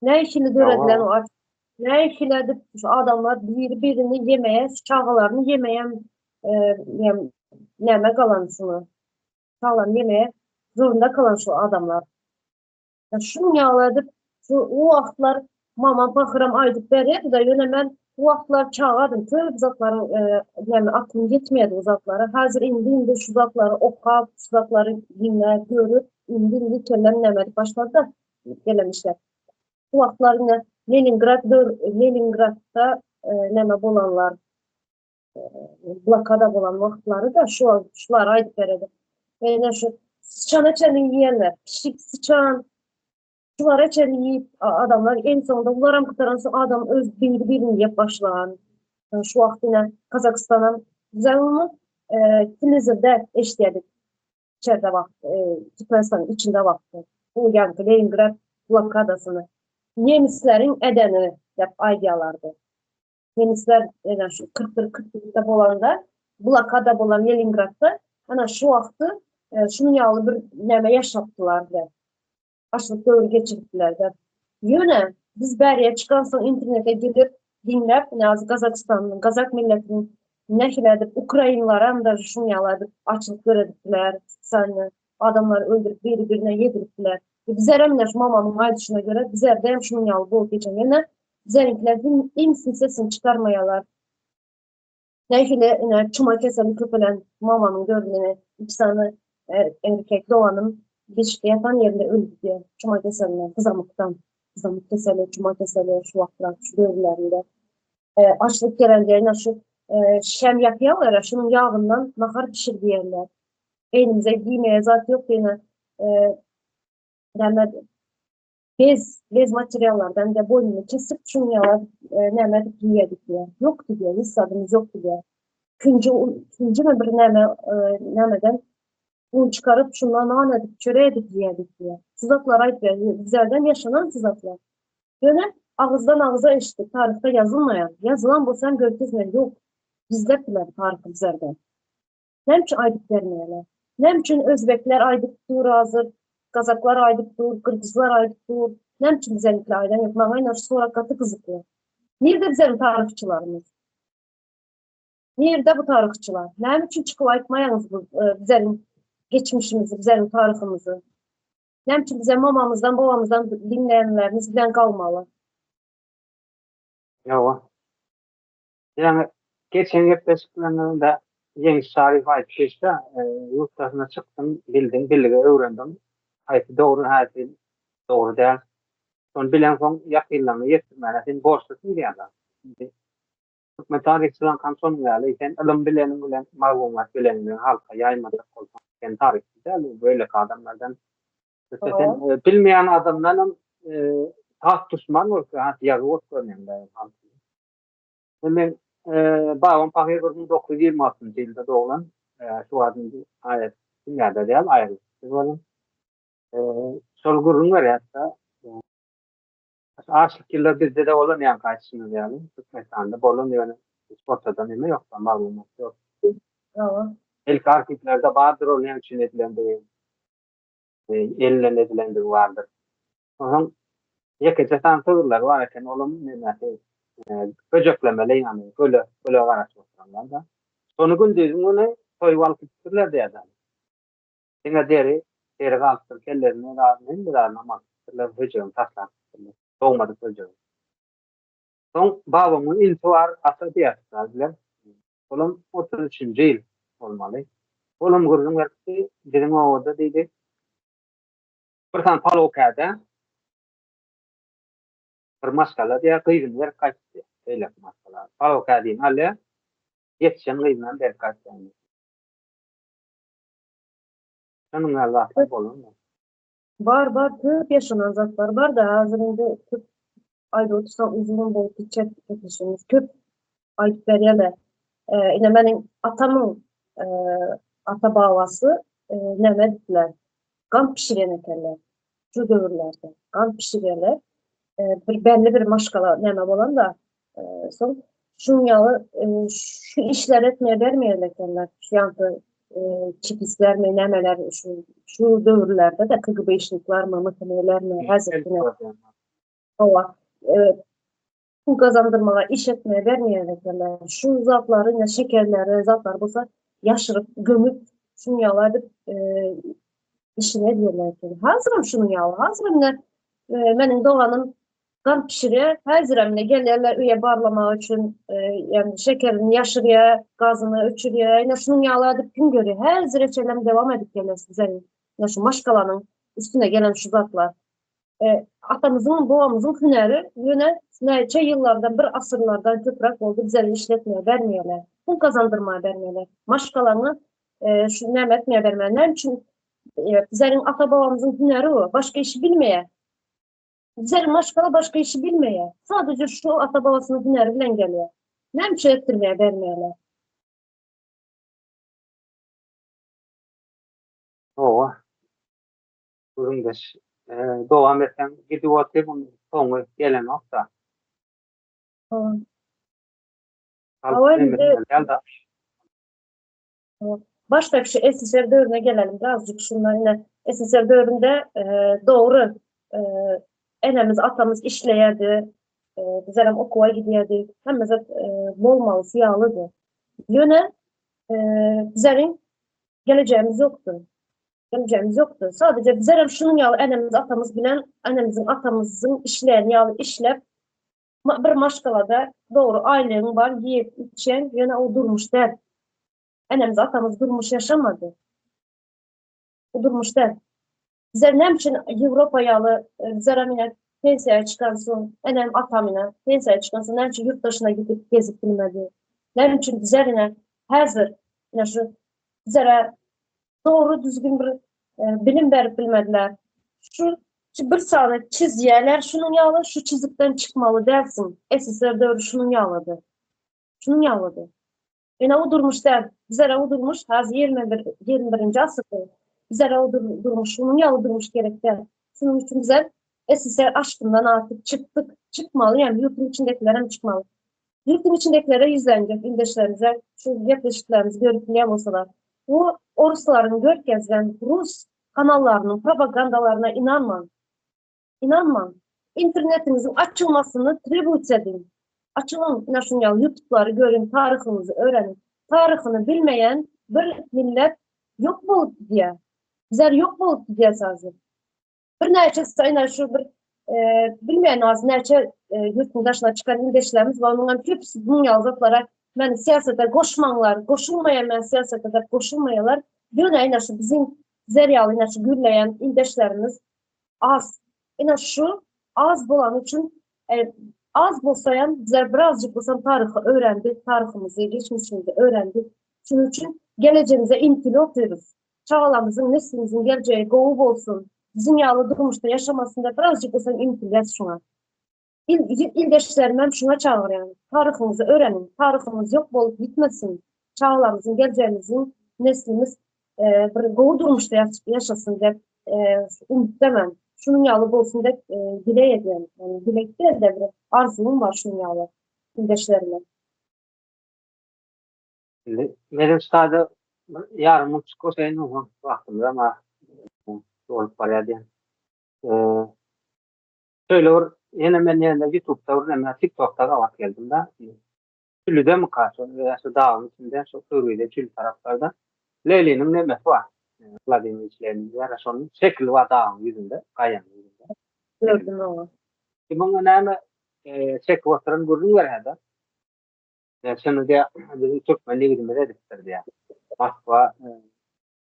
Nähili döredilen o açlyk. Nähili edip şu adamlar biri-birini ýemeye, çagalaryny ýemeye näme galan şuny. Çagalaryny ýemeye. Zorunda kalan şu adamlar. Şunuň ýaly edip, şu o wagtlar mamam pahyram aýdyp berýärdi-de, ýöne men bu wagtlar çagadym, köp zatlaryň näme aklym ýetmeýärdi bu zatlara. Häzir indi-indi şu zatlary okap, şu zatlary diňläp, görüp, indi-indi kellem näme edip başlady-da, gelen işler. Bu wagtlar ine Leningrad Leningradda näme bolanlar, blokada bolan wagtlary-da şu şulary aýdyp beredi. Ine şu syçana çenli iýenler, pişik, syçan, şulara çenli iýip adamlar en soňunda bularam gutaran soň adam öz biri birini iýip başlan. Şu wagt ine Kazagystanam biz ony telewizorda eşidýärdik. İçerde wagt, Türkmenistanyň içinde wagty. Bu ýaňky Leningrad blokadasyny nemisleriň edeni diýip aýdýarlardy. Nemisler ýa şu 41 42-de bolanda blokada bolan Leningradda ana şu wagty şunuň ýaly bir näme ýaşapdylar diýip. Açlyk döwri geçiripdiler diýip. Ýöne biz bäriýe çykansoň internete girip diňläp ine az Gazagystanyň gazak milletiniň nähili edip ukrainlaram daže şunuň ýaly edip açlyk döredipdiler spesialny adamlary öldürip biri birine ýediripdiler. Bizerem ine şu mamamyň aýdyşyna görä bizerde hem şunuň ýaly bolup geçen ýöne Bizeriňkiler iňsin sesini çykarmaýarlar. Nähili ine çuma keseli köpelen mamamyň döwründe iki sany erkek doganym beşikde ýatan ýerinde öldi diýýär. Çuma keselinden, gyzamykdan. Gyzamyk keseli, çuma keseli şu wagtlar, şu döwürlerinde. Açlyk gelende ine şu şem ýakýarlar, şunuň ýagyndan nahar bişir diýerler. Egnimize giýmeye zat ýok ýene näme Bez, bez materiallardan de boýnuny kesip, şuny ýaly näme edip giýerdik diýýär. Ýokdy diýýär, hiç zadymyz ýokdy diýýär. Künji, künjimi bir näme, nämeden un çykaryp, şundan nan edip, çörek edip giýerdik diýýär. Şu zatlary aýdyp berýär. Bizlerden ýaşanan şu zatlar. Ýöne agyzdan agyza eşitdik, taryhda ýazylmaýar. Ýazylan bolsa hem görkezmeýär, ýok. Gizläpdiler taryhy bizlerden. Näme üçin aýdyp bermeýärler? Näme üçin özbekler aýdyp dur hazir, gazaklar aýdyp dur, gyrgyzlar aýdyp dur? Näme üçin bizeňkiler aýdan ýok? Maňa ine şu sorag gaty gyzykly. Nirde bizeriň taryhçylarymyz? Nirde bu taryhçylar? Näme üçin çykyp aýtmaýaňyz bu bizeriň geçmişimizi, bizeriň taryhymyzy? Näme üçin bize mamamyzdan, babamyzdan diňlänlerimiz bilen galmaly? Ýowa. Ýaňy geçen gepleşiklerimizde Ýeňiş Şaryýew aýdyp geçdi, ýurt daşyna çykdyň, bildiň, billige öwrendiň, haýsy dogry, haýsy dogry däl. Şony bileňsoň ýakynlaryňa ýetirmäne sen borçlusyň diýýärler. Indi türkmen taryhçylaryňkam şonuň ýaly, sen ylym bileniň bilen, maglumat bileniň bilen halka ýaýmajak bolsaň, sen taryhçy däl, beýleki adamlardan. Sen bilmeýän adamdanam has duşman bolup, has ýagy bolup görünýäň. Men babam pahyr 1926-njy ýylda doglan. Şu wagt indi aýat dünýäde däl, aýrylyşypdyr bolan. Şol gürrüň berýär-de. Açlyk ýyllar bizde-de bolan ýaňky aýdyşyňyz ýaly, Türkmenistanda bolan ýöne hiç ortada neme ýok, maglumat ýok. Belki arhiwlerde bardyr ol näme üçin edilendigi, elden edilendigi bardyr. Onuň ýekeje sany sygyrlary bar eken, olam nemesi höjeklemeli, ýagny göle, göle garaşyp oturanlar-da. Şony gündiziň güni soýup alyp gidipdirler diýýärler. Diňe deri, deri galypdyr, kellesini, zadyny, hemme zadynam alyp gidipdirler, höjegini taşlap gidipdirler. Dogmadyk höjegi. Soň babamyň inisi bar, Ata diýýärler bizler. Olam 33-nji ýyl bolmaly. Olam gürrüň beripdi, biziň obada diýdi, Bir sany palow kädä bir maşgala diýýär, gyzyny berip gaýtdy beýleki maşgala. Palow kädini alýar, ýetişen gyzyny hem berip gaýtýar. Şonuň ýaly zatlar bolandyr. Bar bar köp ýaşanan zatlar bar-da hazir indi köp aýdyp otursaň uzyn bolup gitjek gepleşigimiz köp aýdyp berýärler. Ine meniň atamyň ata babasy näme edipdiler? Gant bişirýän ekenler. Şu döwürlerde gant bişirýärler. Bir belli bir maşgala näme bolanda soň şuň ýaly şu işleri etmeye bermeýän ekenler. Şu ýaňky çekistlermi nämeler şu şu döwürlerde-de KGB-şniklermi, MTM-lermi häzirki Hawa. Pul gazandyrmaga iş etmeye bermeýän ekenler. Şu zatlary ine şekerleri zatlary bolsa ýaşyryp gömüp şuň ýaly edip. Işini edýärler eken. Hazyrem şunuň ýaly. Hazyrem ine e, meniň doganym gant bişirýär. Häzirem ine gelýärler öýe barlamak üçin, e, ýagny şekerini ýaşyrýar, gazyny öçürýär. Ine şunuň ýaly edip kim görýär? Häzire çenlem dowam edip gelýär biziň ine şu maşgalanyň üstüne gelen şu zatlar. E, atamyzyň, babamyzyň hünäri ýöne näçe ýyllardan, bir asyrlardan köpräk boldy bize işletmeye bermeýärler. Pul gazandyrmaga bermeýärler. Maşgalaňy e, şu näme etmeye bermeýär. Näme üçin? E, bizleriň ata-babamyzyň hünäri o. Başga işi bilmeýär. Bizleriň maşgala başga işi bilmeýär. Sadece şu ata-babasynyň hünäri bilen gelýär. Näme üçin etdirmeye bermeýärler? Owa. Gürrüňdeş. Dowam etseň gidip otyr munuň soňy gelenok-da. Hawa indi Başda şu SSR döwrüne gelelim birazjyk şundan ine SSR döwründe dogry enemiz atamyz işleýärdi bizlerem okuwa gidýärdik hemme zat bolmalysy ýalydy ýöne bizleriň gelejegimiz ýokdy Geleceğimiz ýokdy. Sadece bizlerem şunuň ýaly enemiz atamyz bilen enemiziň atamyzyň işleýän ýaly işläp bir maşgalada dogry aýlygyň bar iýip içýäň ýöne o durmuş däl. Enemiz atamyz durmuş ýaşamady. Bu durmuş däl. Bizler näme üçin Ýewropa ýaly bizlerem ine pensiýa çykansoň enem atam ine pensiýa çykansoň näme üçin ýurt daşyna gidip gezip bilmedi. Näme üçin bizler ine häzir ine şu bizlere dogry düzgün bir e, bilim berip bilmediler. Şu, şu bir sany çizýärler şunuň ýaly, şu çizikden çykmaly dälsiň. SSR döwri şunuň ýalydy. Şunuň ýalydy. Ýöne o durmuş däl. Bizlere o durmuş häzir 21 21-nji asyrda. Bizlere o durmuş şunuň ýaly durmuş gerek däl. Şunuň üçin bizler SSR aşkyndan artık çykdyk. Çykmaly ýa ýurduň içindekiler hem çykmaly. Ýurduň içindekilere ýüzlenjek ildeşlerimize şu gepleşiklerimizi görüp bilýän bolsalar, bu oruslaryň görkezýän rus kanallarynyň propagandalaryna ynanmaň. Ynanmaň. Internetiňiziň açylmasyny tribut ediň. Açylyň, ine şuň ýaly ýutublary görüň, taryhymyzy öwreniň. Taryhyny bilmeýän bir millet ýok bolup gidýär. Bizler ýok bolup gidýäs hazir. Birnäçe ine şu bir e, bilmeýän az näçe e, ýurtun daşyna çykan ildeşlerimiz bar. Onuň hem köpüsi buň ýaly zatlara men syýasata goşmaňlar, goşulmaýan men syýasata diýip goşulmaýarlar. Ýöne ine şu biziň bizler ýaly ine şu gürleýän ildeşlerimiz az. Ine şu az bolany üçin e, az bolsa hem bizler birazjyk bolsa taryhy öwrendik, taryhymyzy, geçmişimizi öwrendik. Şunuň üçin gelejegimize imtili otyrys. Çagalarymyzyň, neslimiziň geljegi gowy bolsun, biziň ýaly durmuşda ýaşamasyn diýip birazjyk bolsa ymtylýas şuňa. Il, ildeşlerimem şuňa çagyrýan. Taryhymyzy öwreniň, taryhymyz ýok bolup ýitmesin. Çagalarymyzyň, geljegimiziň, neslimiz e, bir gowy durmuşda ýaşasyn diýip e, umytdaman. Şunuň ýaly bolsun diýip e, dileg edýän. Ýani dileg däl-de bir arzuwym bar şunuň ýaly ildeşlerime. Indi meniň şu bir ýarym minut goşaýyn oňa wagtymyz ama dolup barýar diýen. Şeýle bir ýene men ýene YouTube'da bir näme TikTok'da gabat geldim da. Çülüde mi şu şu dagyň içinde şu Pöwrize çül taraplarda Leniniň nemesi bar. Wladimir Lenin ýa şonuň şekili bar dagyň ýüzünde, gaýanyň ýüzünde. Gördüm oňa. Muňa näme çekip oturan gürrüň berýär-de. Ýa şony diýä biziň türkmen ýigidimiz edipdir diýä. Moskwa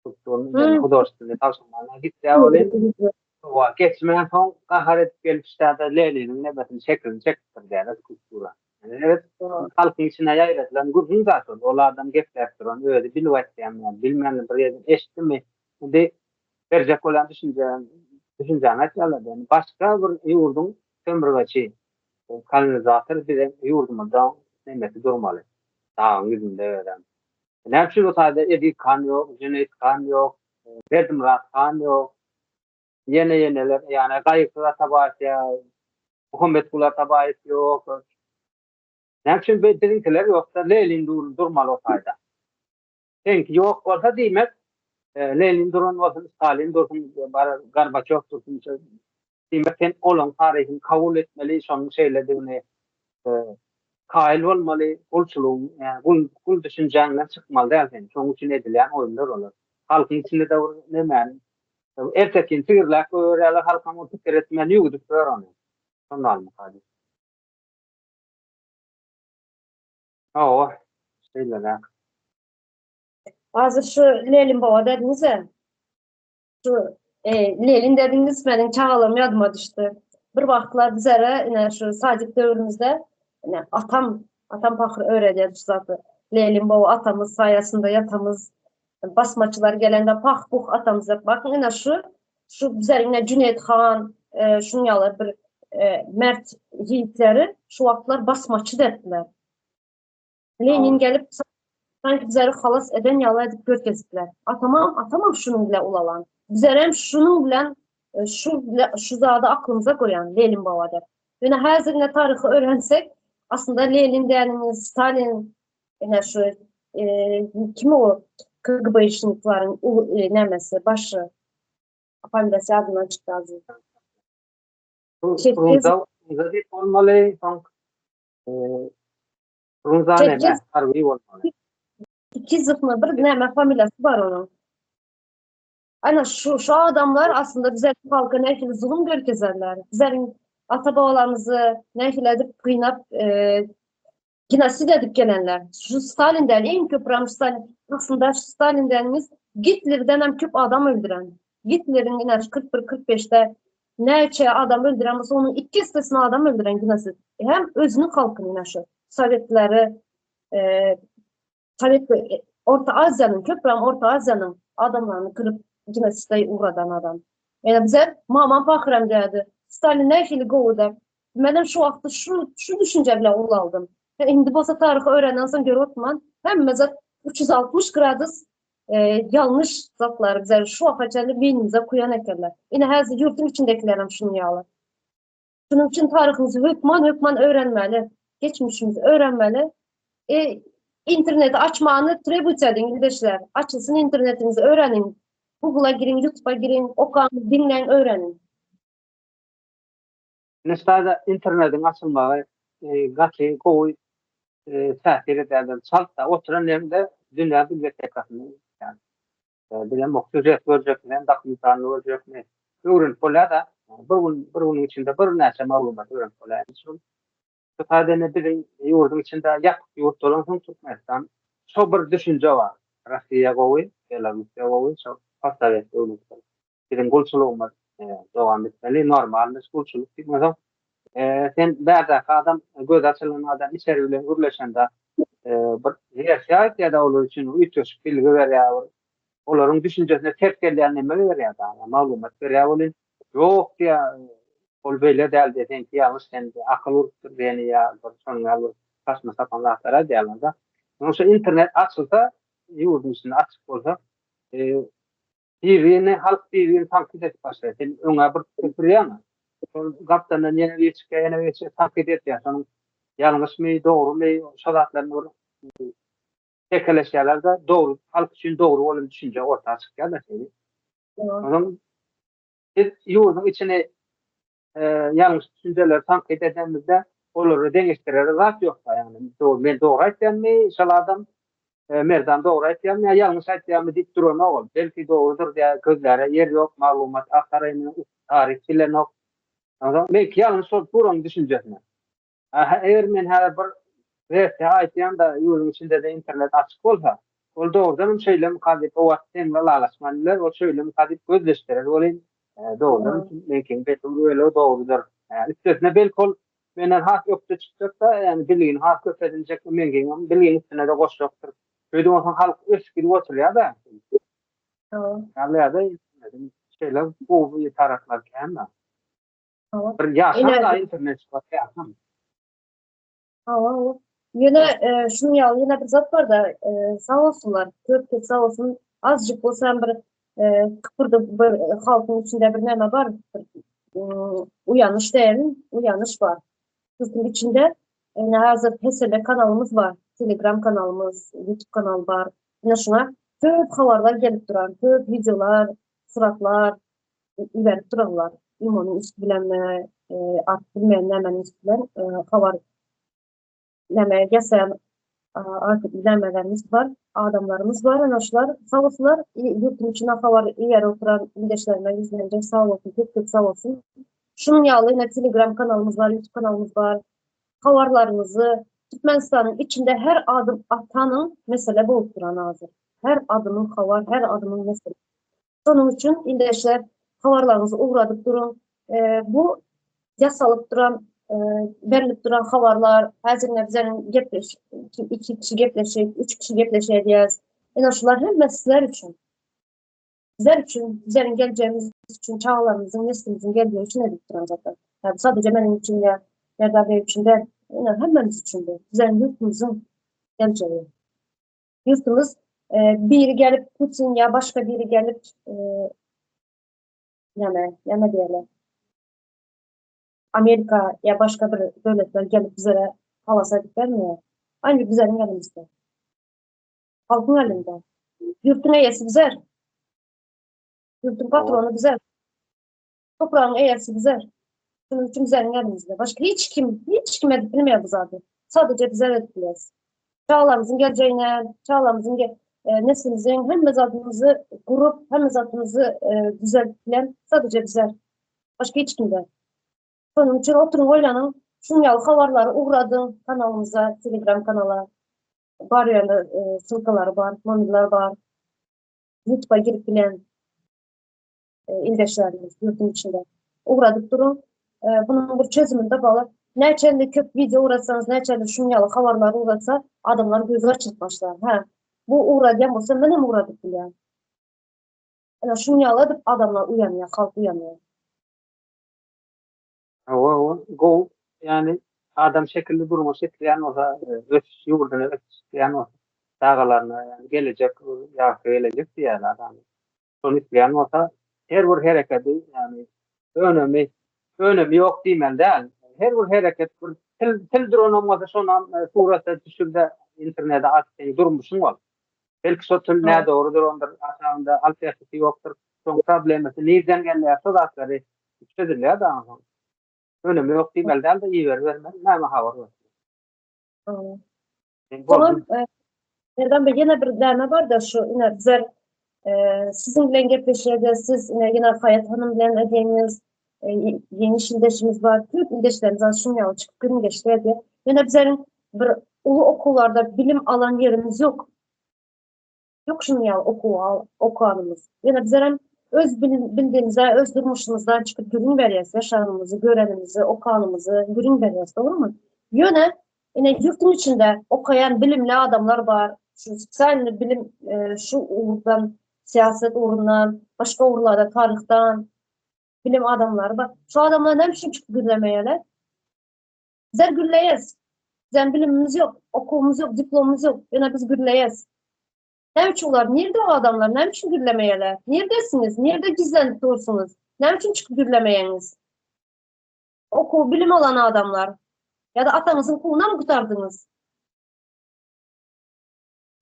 skulpturyny hudožestweniý tabşyrmana gitýär welin, hawa, geçmän soň gahar edip gelip şäde Leniniň nebesini şekilini çekipdir diýä skulptura. Ýani evet halkyň içine ýaýradylan gürrüň zat ol. Ol adam gepläp duran özi bilip aýtýarmy ýa bilmän bir ýerden eşitdimi? Indi berjek bolýan düşünje düşünjäni aýtýarlar. Ýani başga bir ýurduň sömürgeçi Kolonizator biziň ýurdumyzda nemesi durmaly. Dagyň ýüzünde özem. Näme üçin o taýda Eziz han ýok, Jüneýit han ýok, Berdimyrat han ýok. Ýene ýeneler, ýagny Gaýgysyz Atabaýew ýa Muhammetguly Atabaýew ýok. Näme üçin biziňkiler ýokda Lenin durmaly o taýda. Seňki ýok bolsa diýmek, Lenin duran bolsun, Stalin dursun, Gorbaçýow dursun, diýmek sen olaň taryhyny kabul etmeli, şonuň şeýledigini kaýyl bolmaly, gulçulygyň, ýagny gul, gul düşünjäňden çykmaly däl sen. Şonuň üçin edilýän oýunlar olar. Halkyň içinde-de bir nemäni. Ertekini tigirläp goýberýärler, halkam ony pikir etmän ýuwudyp ýör ony. Şonda almyka diýip. Hawa, şeýleräk. Hazir şu Lenin baba dediňiz-ä. Şu e, Lenin dediňiz meniň çagalygym ýadyma düşdi. Bir wagtlar bizlere ine şu sadik döwrümizde ine atam atam pahyr öwredýärdi şu zady. Lenin baba atamyz saýasynda ýatamyz basmaçylar gelende pah-puh atamyz diýip bakyň ine şu şu bizleriň ine Jüneýit han e, şuň ýaly bir e, mert ýigitleri şu wagtlar basmaçy diýipdiler. Lenin gelip sanki bizleri halas eden ýaly edip görkezipler. Atamam, atamam şunuň bilen ulalan. Bizlerem şunuň bilen e, şu şu zady aklymyza goýan Lenin baba diýip. Ýöne häzir ne taryhy öwrensek, aslynda Lenin diýenimiz Stalin ine şu e, kim o KGB-şnikleriň e, nämesi başy. Familiýasy ýadymdan çykdy azı. Frunza, Frunza diýip bolmaly, soň e, Frunza näme harby bolmaly. Çekizow bir näme familiýasy bar onuň. Ana şu şu adamlar aslynda bize halka nähili zulum görkezerler. Bizleriň ata babalarymyzy nähili edip gynap e, genosid edip gelenler. Şu Stalinden iň köp ram Stalin aslynda şu Stalindenimiz Gitlerden hem köp adam öldüren. Gitleriň ine 41-45-de näçe adam öldüren bolsa onuň iki essesini adam öldüren genosid. Hem özüniň halkyny ine şu Sowetleri e, Sowet e, Orta Aziýanyň köp ram Orta Aziýanyň adamlaryny gyryp genoside ugradan adam. Ýa bize mamam pahyram diýdi. Stalin nähili gowy da. Menem şu wagtda şu şu düşünje bilen ulaldym. Indi bolsa taryhy öwrenden soň görüp oturman, hemme zat 360 gradus e, ýalňyş zatlar bize şu wagta çenli beýnimize kuýan ekenler. Ine häzir ýurduň içindekiler hem şunuň ýaly. Şunuň üçin taryhymyzy hökman hökman öwrenmeli. Geçmişimizi öwrenmeli. E, interneti açmany trebut ediň ildeşler. Açylsyn internetinizi öwreniň. Google'a giriň, YouTube'a giriň, okaň, diňläň, öwreniň. Nusgada internetiň açylmagy gaty gowy täsir edýär. Çalt-da oturan ýeriňde dünýä bibliotekasyny ýagny bilemok sýužet görjekmi hem dokumentalny görjekmi öwrenip bolýar-da. Bir gün bir günüň içinde birnäçe maglumat öwrenip bolýar. Şu Şu taýda indi biziň ýurduň içinde ýapyk ýurt bolansoň Türkmenistan şo bir düşünje bar. Russiýa gowy, Belarussiýa gowy, şo postsowet döwletler. Biziň gulçulygymyz dowam etmeli, normalnyş gulçulyk diýip onsoň sen bärdäki adam gözi açylan adam içeri bilen gürleşende bir wersiýa aýtýar-da olar üçin üýtgeşik bilgi berýär bir olaryň düşünjesine ters gelýän neme berýär da maglumat berýär welin ýok diýýär ol beýle däl diýýär seňki ýalňyş sen akyl urupdyr diýeni ýa bir şonuň ýaly bir saçma sapan zatlar aýdýarlar-da. Onsoň şu internet açylsa ýurduň içinde açyk bolsa Birini halk birini tankyt edip başlaýar. Sen öňe bir pikir sürýäň. Şol gapdaldan ýene biri çykýar, ýene biri çykýar, tankyt edýär. Şonuň ýalňyşmy, dogrumy, şo zatlaryny bir çekeleşýärler-de, dogry, halk üçin dogry bolan düşünje orta çykýar-da şeýdip. Onuň biz ýurduň içini ýalňyş düşünjeleri tankyt edenimizde olary deňeşdirere zat ýok-da, ýagny dogry men dogry aýtýanmy, şol adam Merdan dogry aýtýarmy ýa ýalňyş aýtýarmy diýip duranok ol. Belki dogrudyr diýýär, gözläre ýer ýok, maglumat agtaraýyn, taryh bilenok. Onsoň belki ýalňyş bolup dur onuň düşünjesine. Eger men häzir bir wersiýa aýtýan-da, ýurduň içinde-de internet açyk bolsa, ol dogrudanam şeýlemika diýip, o wagt seň bilen ylalaşman biler, ol şeýlemika diýip gözleşdirer welin, dogrudanam meňkiň belli bir bölegi dogrudyr. Üstesine belki ol menden has ökde çykjak-da, ýagny bilgini has köp edinjek, meňkiňem bilgiň üstüne-de goşjakdyr. Şeýdip onsoň halk ösüp gidip oturýar-da. Ýa-da internetiň şeýle gowy taraplary kän-de. Bir ýaşar-da internet çykyp ýaşam. Hawa, hawa. Ýöne e, şunuň ýaly ýene bir zat bar-da, e, sag bolsunlar, köp köp sag bolsun. Azjyk bolsa hem bir e, kypyrdy bir halkyň içinde bir näme bar, bir uýanyş däl, uýanyş bar. Türküň içinde ine hazir HSB kanalymyz bar, Telegram kanalymyz, YouTube kanal bar. Ine şuňa köp habarlar gelip duran, köp wideolar, suratlar, iberip durarlar. Imonyň üsti bilenmi, artyk bilmeýän nämäniň üsti bilen habar näme ýasaýan. Artık bilenmelerimiz bar, adamlarymyz bar. Ana şular sag bolsunlar. Ýurduň içine habar iýer oturan ildeşlerime ýüzlenjek sag bolsun, köp köp sag bolsun. Şunuň ýaly ine Telegram kanalymyz bar, YouTube kanalymyz bar. Habarlarymyzy Türkmenistanyň içinde her adym atanyň mesele bolup duran hazir. Her adymyň habar, her adymyň mesele. Şonuň üçin ildeşler habarlaryňyzy ugradyp duruň. Bu ýasalyp duran, berlip duran habarlar, häzir ine bizleriň gepleşik, iki kişi gepleşik, üç kişi gepleşik edýäris. Ine şular hemmesi sizler üçin. Bizler üçin, bizleriň geljegimiz üçin, çagalarymyzyň, neslimiziň geljegi üçin edilip duran zatlar. Ýa sadece meniň üçin ýa Serdar Bey üçin däl, ine hemmemiz üçin bu. Bizleriň ýurtumyzyň geljegi. Ýurtumyz biri gelip Putin ýa başga biri gelip näme, näme diýerler? Amerika ýa başga bir döwletler gelip bizlere halas edip bermeýär. Ancak bizleriň elimizde. Halkyň elinde. Ýurtuň eýesi bizler. Ýurtuň patrony bizler. Topragyň eýesi bizler. Şunuň üçin bizleriň elimizde. Başga hiç kim, hiç kim edip bilmeýär bu zady. Sadece bizler edip bilýäris. Çagalarymyzyň geljegine, çagalarymyzyň e, neslimiziň hemme zadymyzy gurup, hemme zadymyzy e, düzeltip bilen sadece bizler. Başga hiç kim däl. Şonuň üçin oturyň oýlanyň, şuň ýaly habarlary ugradyň kanalymyza, Telegram kanala. Bar ýerde e, ssylkalary bar, nomerler bar. YouTube'a girip bilen ildeşlerimiz ýurduň içinde ugradyp duruň. Bunuň bir çözümini tapaly. Näçe köp wideo ugratsaňyz, näçe şuň ýaly habarlar ugratsa, adamlar gözi açylyp başlar. Hä, bu ugradýan bolsa, men hem ugradyp bilýän. Ine şuň ýaly edip adamlar uýanýar, halk uýanýar. Hawa, hawa, gowy. Ýani adam şekilli durmuş isleýän bolsa, ösüş ýurduna ösüş isleýän bolsa, çagalaryna ýani gelejek, ýagty gelejek diýýärler adamlar. Şony isleýän bolsa, her bir herekedi, ýagny önemi, önemi ýok diýmeli däl. Her bir hereket bir til, til duranam bolsa şonam e, surata düşür-de internete at, seň durmuşyň ol. Belki şo til nädogry durandyr, aşagynda alt ýazgysy ýokdur. Şoň problemasy nirden gelýär, şo zatlary çözülýär da soň. Önemi ýok diýmeli däl-de, iberibermeli, näme habar bolsa. Soňam Merdan bey ýene bir däme bar-da şu ine bizler siziň bilen gepleşýärde siz ine ýene Haýat hanym bilen edýäňiz ýeňiş ildeşimiz bar köp ildeşlerimiz bar şuň ýaly çykyp gürrüň geçdi ýöne bizleriň bir uly okuwlarda bilim alan ýerimiz ýok. Ýok şunuň ýaly okuw okanymyz. Ýöne bizlerem öz bildigimize, öz durmuşymyzdan çykyp gürrüň berýäs, ýaşanymyzy, görenimizi, okanymyzy gürrüň berýäs, dogrumy? Ýöne ine ýurtuň içinde okaýan bilimli adamlar bar, şu spesialnyý bilim şu ugurdan, syýasat ugrundan, başga ugurlarda, taryhdan bilim adamlary bar. Şu adamlar näme üçin çykyp gürlemeýärler? Bizler gürleýäs. Bizem bilimimiz ýok, okuwymyz ýok, diplomymyz ýok. Ýöne biz gürleýäs. Näme üçin ular? Nirde o adamlar? Näme üçin gürlemeýärler? Nirdesiniz? Nirde gizlenip dursuňyz? Näme üçin çykyp gürlemeýäňiz? Okuw, bilim alan adamlar. Ýa-da ataňyzyň puluna gutardyňyz?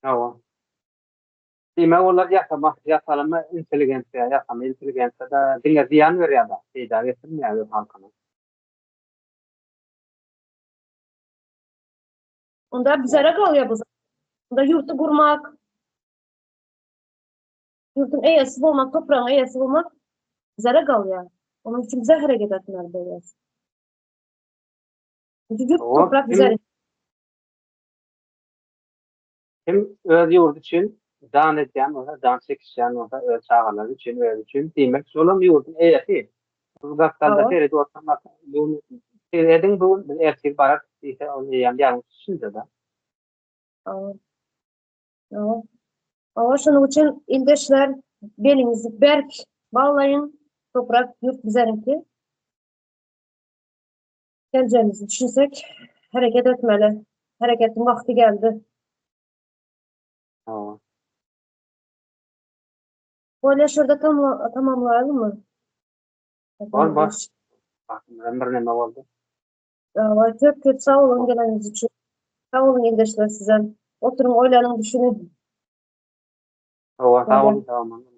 Hawa. Diýmek olar ýasama, ýasalama intelligensiýa, ýasama intelligensiýa-da diňe zyýan berýär-de, peýda getirmeýär öz halkyna. Onda bizlere galýar bu. Onda ýurty gurmak, ýurtuň eýesi bolmak, topragyň eýesi bolmak bizlere galýar. Onuň üçin bize hereket etmeli bolýar. Çünki ýurt toprak bizlere. Kim öz ýurdy üçin jan edýän bolsa, jan çekişýän bolsa öz çagalary üçin, özi üçin, diýmek, şolam ýurduň eýesi. Bu gapdalda seredip oturmak, bu gün siz ediň bu gün, biz ertir bararys diýse, ol eýýäm ýalňyş düşünje-de. Hawa. Hawa. Hawa, şonuň üçin ildeşler beliňizi berk baglaýyň, toprak ýurt bizeriňki. Geljegimizi düşünsek, hereket etmeli. Hereketiň wagty geldi. Hawa. Bolýa şurada tamamlaýalymmy? Bor, bor. Wagtymyzam birneme boldy. Hawa, köp köp sag boluň geleniňiz üçin. Sag boluň ildeşler sizem. Oturyň oýlanyň düşüniň. Hawa, sag boluň, sag boluň.